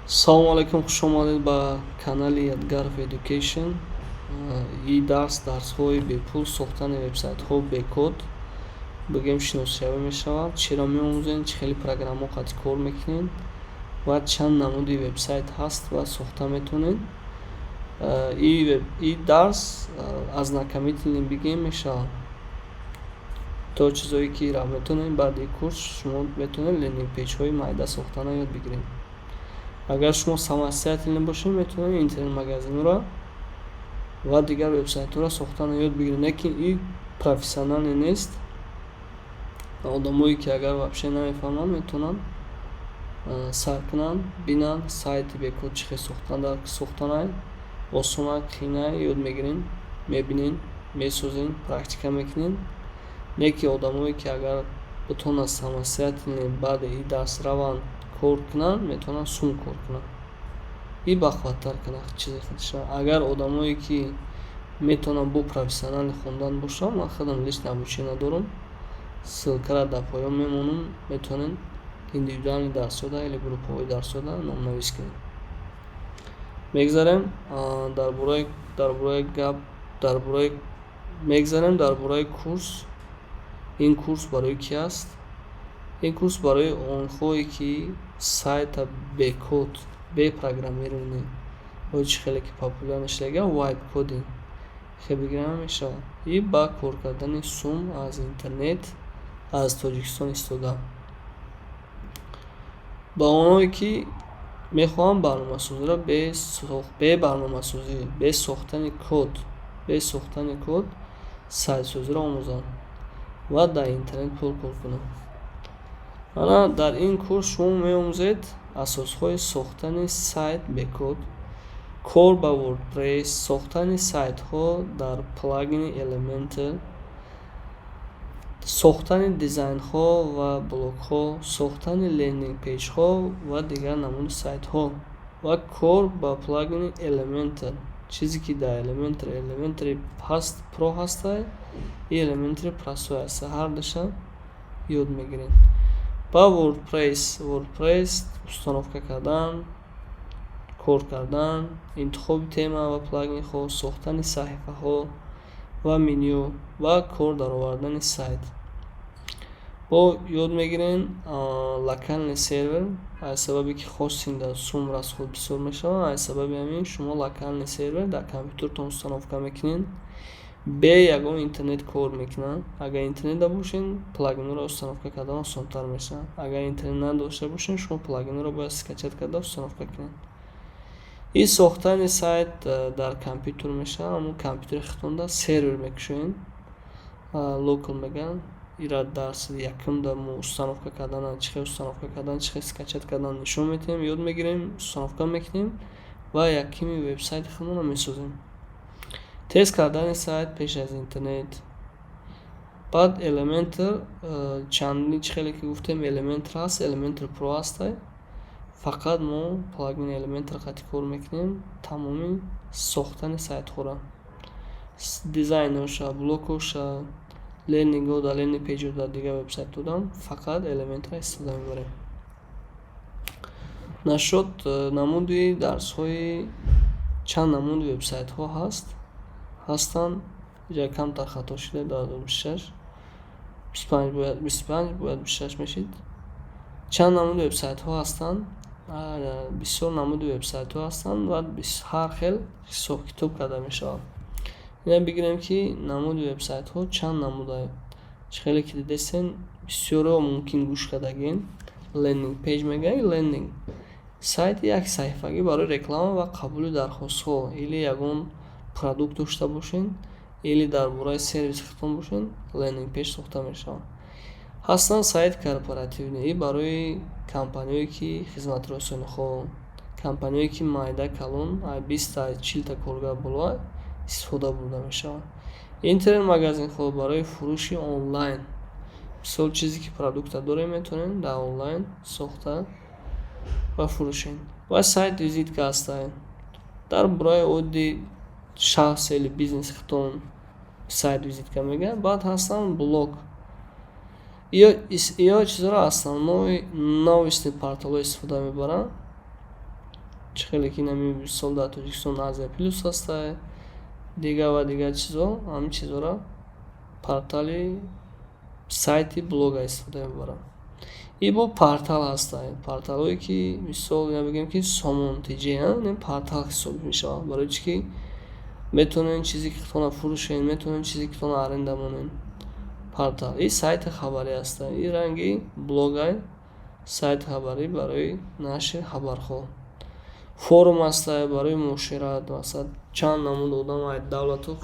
Салому алайкум, хушомадед ба канали Ядгаров Education. И дарс дарсҳои бепул сохтани вебсайтҳо бе код бигем шиносшавӣ мешавад. Чиро меомӯзем, чӣ хели программаҳо қати кор мекунем ва чанд намуди вебсайт ҳаст ва сохта метавонед. И дарс ознакомительный бигем мешавад. То чизое ки метавонед, баъди курс шумо метавонед landing page ҳои майда сохтана ёд бигиред. Агар шумо самостоятельно бошед, метавонед интернет-магазинро ва дигар вебсайтҳоро сохтана ёд бигиред, лекин и профессионалӣ нест. Одамое ки агар вообще намефаҳманд, метавонанд сар кунанд, бинанд, сайти бекод чӣ хел сохтанай, осона, қийнай, ёд мегирем, мебинем, месозем, практика мекунем. Не ки одамое ки агар битавонанд самостоятельно баъди и дарс раванд, кор кунанд, метавонанд сум кор кунанд и бахваттар кунанд чизи худашон. Агар одамое ки метавонанд бо профессионально хондан бошанд, ман худам личное обучение дорам, ссылка ро дар поён мемонам, метавонед индивидуальный дарсҳода или группаҳои дарсҳода номнавис кунед. Мегзарем дар бораи гап дар бораи мегзарем дар бораи курс. Ин курс барои кӣ аст? Ин курс барои онҳое ки сайта бе код, бе программирование, ҳои чӣ хеле ки популярно шудага, vibe coding хел бигирам мешавад и ба кор кардани сум аз интернет аз Тоҷикистон истода. Ба онҳое ки мехоҳанд барномасозиро бе барномасозӣ, бе сохтани код сайтсозиро омӯзанд ва дар интернет пул кор кунанд. Ана дар ин курс шумо меомӯзед асосҳои сохтани сайт бе код, кор ба WordPress, сохтани сайтҳо дар плагини Elementor, сохтани дизайнҳо ва блогҳо, сохтани landing page ҳо ва дигар намуди сайтҳо ва кор ба плагини Elementor. Чизе ки дар Elementor, Elementor ҳаст, Pro ҳастай и Elementor простой ҳаста, ҳардуша ёд мегирем. Ба WordPress установка кардан, кор кардан, интихоби тема ва плагинҳо, сохтани саҳифаҳо ва меню ва кор даровардани сайт. Бо ёд мегирем локальный сервер, аз сабабе ки хостинг дар сум расход бисёр мешавад, аз сабаби ҳамин шумо локальный сервер дар компютертон установка мекунед, бе ягон интернет кор мекунад. Агар интернет бошед, плагинҳоро установка кардан осонтар мешавад. Агар интернет надошта бошед, шумо плагинҳоро бояд скачать карда установка кунед. И сохтани сайт дар компютер мешавад, ҳамон компютери худтонда сервер мекушоед, local мегӯянд. Ира дарси якумда мо установка кардан, чӣ хел установка кардан, чӣ хел скачать кардан нишон медиҳем, ёд мегирем, установка мекунем ва якуми вебсайти худмонро месозем. Тест кардани сайт пеш аз интернет. Баъд Elementor чандин, чӣ хеле ки гуфтем, Elementor ҳаст, Elementor Pro ҳастай. Фақат мо плагини Elementor қати кор мекунем, тамоми сохтани сайтҳоро. Дизайнҳоша, блогҳоша, landing ҳо дар landing page ҳо, дар дигар вебсайтҳодам фақат Elementor истифода мебарем. Нашод намуди дарсҳои чанд намуди вебсайтҳо ҳаст, ҳастанд. Инҷа камтар хато шуда, 2026, 25 бояд, 25 бояд 26 мешид. Чанд намуди вебсайтҳо ҳастанд? Бисёр намуди вебсайтҳо ҳастанд ва ҳар хел ҳисоб-китоб карда мешавад. Ина бигирем, ки намуди вебсайтҳо чанд намуда. Чӣ хеле ки дидестен, бисёриҳо мумкин гӯш кардагин, landing page мегӯянд. Landing сайти як саҳифагӣ барои реклама ва қабули дархостҳо, или ягон продукт дошта бошед, или дар бораи сервиси худтон бошед, landing page сохта мешавад. Ҳастанд сайт корпоративный, барои компаниҳое ки хизматрасониҳо, компаниҳое ки майда, калон, 20-та, 40-та коргар боло истифода бурда мешавад. Интернет-магазинҳо барои фурӯши онлайн, мисол, чизе ки продукта дорем, метавонем дар онлайн сохта ва фурӯшем. Ва сайт визитка ҳастанд дар бораи оддии шахс или бизнеси худтон, сайт визитка мегӯянд. Баъд ҳастанд блог. Иё чизҳоро основной новостный порталҳо истифода мебаранд. Чӣ хеле ки нами мисол дар Тоҷикистон Азия Плюс ҳастай, дигар ва дигар чизо, ҳамин чизоро портали сайти блога истифода мебаранд. И бо портал ҳастай, порталҳое ки, мисол, бигем, ки Сомон ТЖ портал ҳисоб мешавад. Барои чӣ ки метавонед чизе ки худтона фурӯшед, метавонед чизе ки худтона аренда монед. Портал и сайти хабарӣ ҳастай, и ранги блогай, сайти хабарӣ барои нашри хабарҳо. Форум ҳастай барои муошират, масалан, чанд намуд одам аз давлатҳо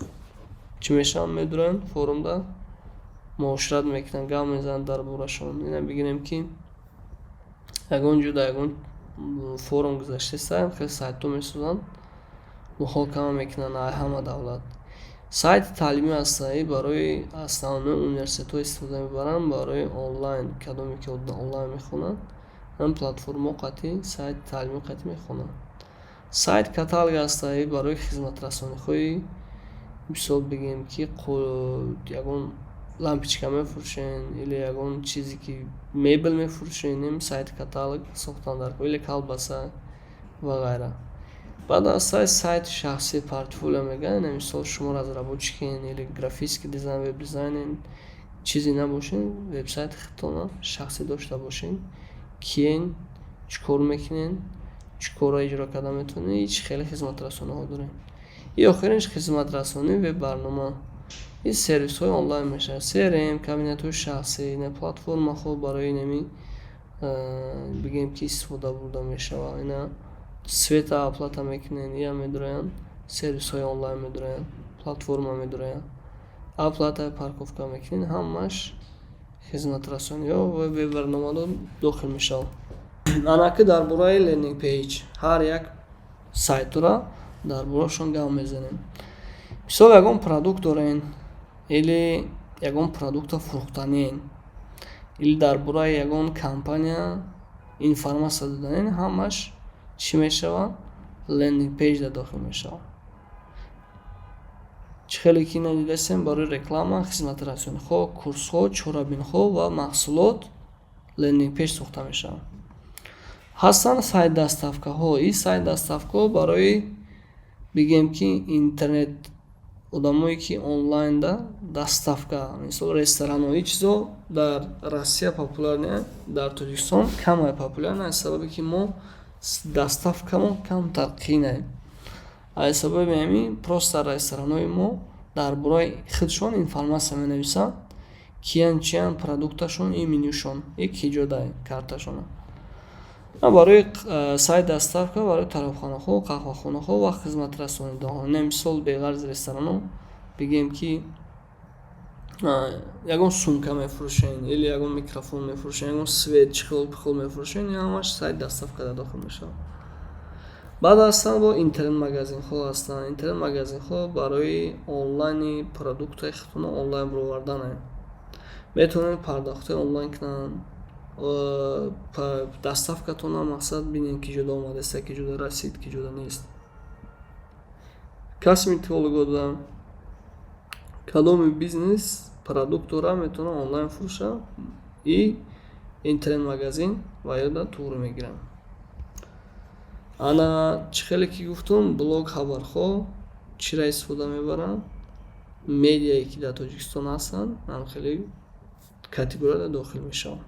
чӣ мешаванд, медуранд форумда, муошират мекунанд, гап мезананд дар борашон. Ина бигирем, ки ягон ҷо дар ягон форум гузаштаиста, хеле сайтҳо месозанд, муҳокама мекунанд аз ҳама давлат. Сайти таълимӣ ҳастай, барои основной университетҳо истифода мебаранд барои онлайн, кадоме ки онлайн мехонанд, ҳамин платформаҳо қатъи сайти таълимӣ қатъи мехонанд. Сайт каталог ҳастай барои хизматрасониҳои, мисол бигем, ки ягон лампочка мефурӯшен или ягон чизе ки мебел мефурӯшен, сайти каталог сохтан дар или колбаса ва ғайра. Баъд ҳастай сайти шахсӣ, портфолио мегӯянд. Мисол, шумо разработчик ен или графический дизайн, веб-дизайнен, чизе набошед, вебсайти худтона шахсӣ дошта бошед, киен, чӣ кор мекунед, чӣ корро иҷро карда метавонед, чӣ хеле хизматрасониҳо доред. И охиринш хизматрасонии веб-барнома, ин сервисҳои онлайн мешавад: CRM, кабинетҳои шахсӣ, платформаҳо барои нами, бигем, ки истифода бурда мешавад. Ина света оплата мекунед, иам медуроянд, сервисҳои онлайн медуроянд, платформа медуроянд, оплатаи парковка мекунед, ҳамааш хизматрасониҳо ва веб-барномаҳо дохил мешаванд. Анаки дар бораи landing page ҳар як сайтро дар борашон гап мезанем. Мисол, ягон продукт дорен или ягон продукта фурӯхтаниен или дар бораи ягон компания информация доданен, ҳамаш чӣ мешавад? Landing page да дохил мешавад. Чӣ хеле ки надидастем, барои реклама, хизматрасониҳо, курсҳо, чорабиниҳо ва маҳсулот landing page сохта мешавад. Ҳастанд сайт доставкаҳо. Ин сайт доставкаҳо барои, бигем, ки интернет одамое ки онлайнда доставка, мисол, ресторанҳо, ин чизо дар Россия популярный, дар Тоҷикистон камай популярный, аз сабабе ки мо доставкамон камтар қиинае. Аз сабаби ҳамин просто ресторанҳои мо дар бораи худшон информация менависанд, киян, чиян, продукташон и менюшон и ки ҷодай карташона. Барои сайт доставка барои тарабхонаҳо, қаҳвахонаҳо ва хизматрасонидаҳо. Мисол, беғарз ресторанҳо, бигем, ки ягон сумка мефурӯшен или ягон микрофон мефурӯшен, ягон свет, чехол пихол мефурӯшен, ҳамаш сайт доставкада дохил мешавад. Баъд ҳастанд бо интернет-магазинҳо ҳастанд. Интернет-магазинҳо барои онлайни продуктҳои худтонро онлайн бароварданае. Метавонед пардохтҳои онлайн кунанд, доставкатонам, мақсад, бинед, ки ҷода омадааст, ки ҷода расид, ки ҷода нест. Косметолого да кадоми бизнес продукт дора, метавонад онлайн фурӯшад и интернет-магазин ва ёда туғри мегиранд. Ана чӣ хеле ки гуфтум, блог, хабарҳо чиро истифода мебаранд? Медиае ки дар Тоҷикистон ҳастанд, ҳам хеле категорияда дохил мешаванд.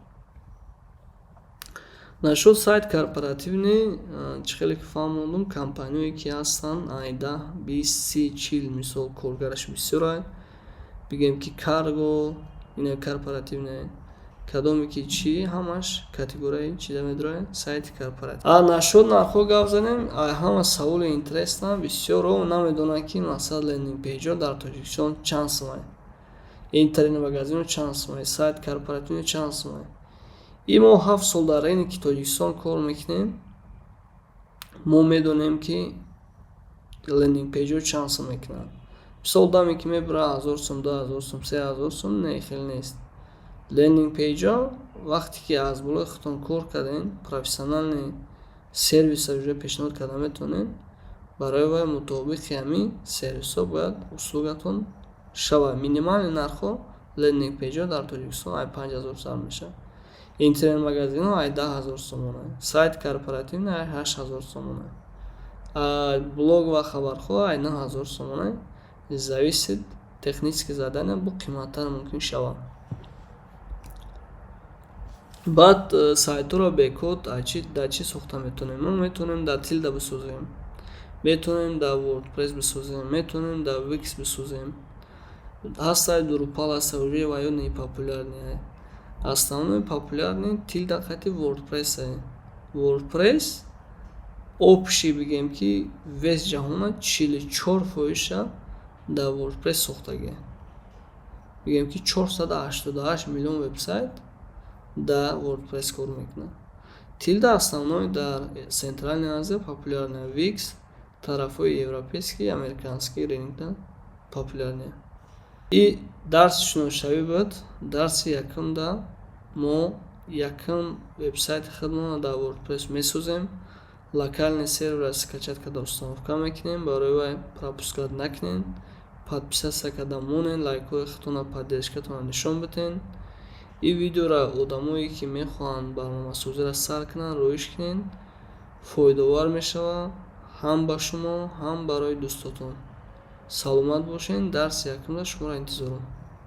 Нашуд сайт корпоративный, чӣ хеле ки фаҳмондум, компаниое ки ҳастанд, ай 10, 20, 30, 40, мисол, коргараш бисёрай, бигем, ки карго, ина корпоративный, кадоме ки чӣ, ҳамаш категорияи чида медорад, сайти корпоратив. А нашуд нархҳо гап занем. Ҳама саволи интересна, бисёро намедонанд, ки мақсад landing page ҳо дар Тоҷикистон чанд сумай, интернет-магазинҳо чанд сумай, сайт корпоративный чанд сумай. И мо 7 сол дар рынки Тоҷикистон кор мекунем, мо медонем, ки landing page ҳо чанд сум мекунанд. Мисол, одаме ки мебарад 1000 сум, 2000 сум, 3000 сум, не, хеле нест. Landing page ҳо, вақте ки аз болои худтон кор кардем, профессиональный сервиса уже пешниҳод карда метавонед, барои вай мутобиқи ҳамин сервисҳо бояд услугатон шавад. Минимальный нархҳо landing page ҳо дар Тоҷикистон ай 5000 сар мешавад, интернет-магазинҳо ай 10 000 сомона, сайт корпоративный ай 8000 сомона. Блог ва хабарҳо ай 9000 сомона, зависит, технический задания бо қиматтар мумкин шавад. Баъд сайтҳоро бе код дар чӣ сохта метавонем? Мо метавонем дар Тильда бисозем, метавонем дар WordPress бисозем, метавонем дар Wix бисозем. Ҳастае Drupal, ҳаста, уже ва ё не популярный. Основной популярный Тильда қати WordPress. WordPress общий, бигем, ки весь ҷаҳона 44 фоизша дар WordPress сохтагиа. Бигем, ки 488 миллион вебсайт дар WordPress кор мекунад. Тильда основной дар Центральная Азия популярная, Wix тарафҳои европейский, американский рынок популярный. И дарси шиносшавӣ буд. Дарси якумда мо якум вебсайти худмонро дар WordPress месозем, локальный серверро скачать карда, установка мекунем. Барои вай пропускать накунед, подписаться карда монед, лайкҳои худтонро, поддержкатонро нишон бидиҳед. Ин видеоро одамое, ки мехоҳанд барномасозиро сар кунанд, роиш кунед, фоидаовар мешавад ҳам ба шумо, ҳам барои дӯстотон. Саломат бошед, дарси якумда шуморо интизорам.